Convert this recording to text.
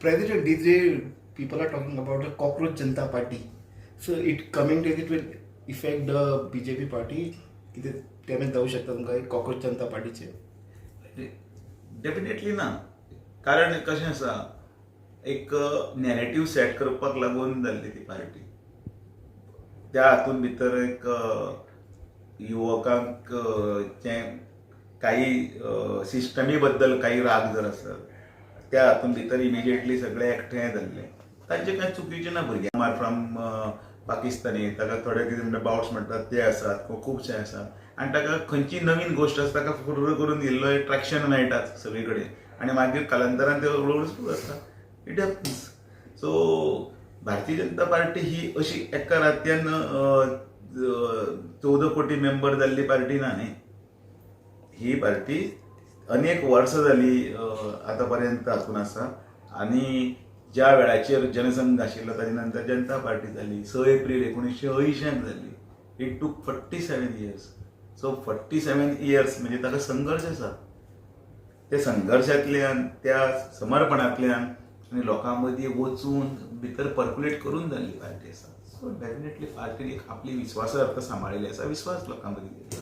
President, these days people are talking about the Cockroach Janata Party. So it coming days it will affect the BJP party. कितें damage जावं शकता तुमकां cockroach जनता पार्टीचे? Definitely ना, कारण कशें आसा, एक नॅरेटीव सेट करपाक लागून जाल्ली ती पार्टी. त्या हातून भितर एक युवकांक जें काही सिस्टमी बद्दल काही राग जर आसत, त्या हातून भितर इमिजिएटली सगळे एकठांय जाल्ले. तांचें कांय चुकीचें ना. भुरगे are from Pakistani, ताका थोडे कितें म्हणटा, बाउट्स म्हणटात ते आसात, खुबशे आसात आनी ताका खंयची नवीन गोश्ट आसा, ताका फुर्र करून इल्लो ट्रॅक्शन मेळटा सगळी कडेन आनी मागीर कालांतरान ते हळूहळू सुरू आसता. It happens. So Bharatiya Janata party ही अशी एका रातयान 14 कोटी मेंबर जाल्ली पार्टी ना न्ही. ही पार्टी अनेक वर्सां जाली आतां पर्यंत हातून आसा आनी ज्या वेळाचेर जनसंघ आशिल्लो, ताजे नंतर जनता पार्टी जाली. 6 एप्रील 1980 जाल्ली. It took 47 years. So 47 years म्हणजे ताका संघर्श आसा. त्या संघर्शांतल्यान, त्या समर्पणांतल्यान आनी लोकां मदीं वचून भितर पर्क्युलेट करून जाल्ली पार्टी आसा. सो डेफिनेटली पार्टीन एक आपली विश्वासार्हता सांबाळिल्ली आसा, विश्वास लोकां मदीं.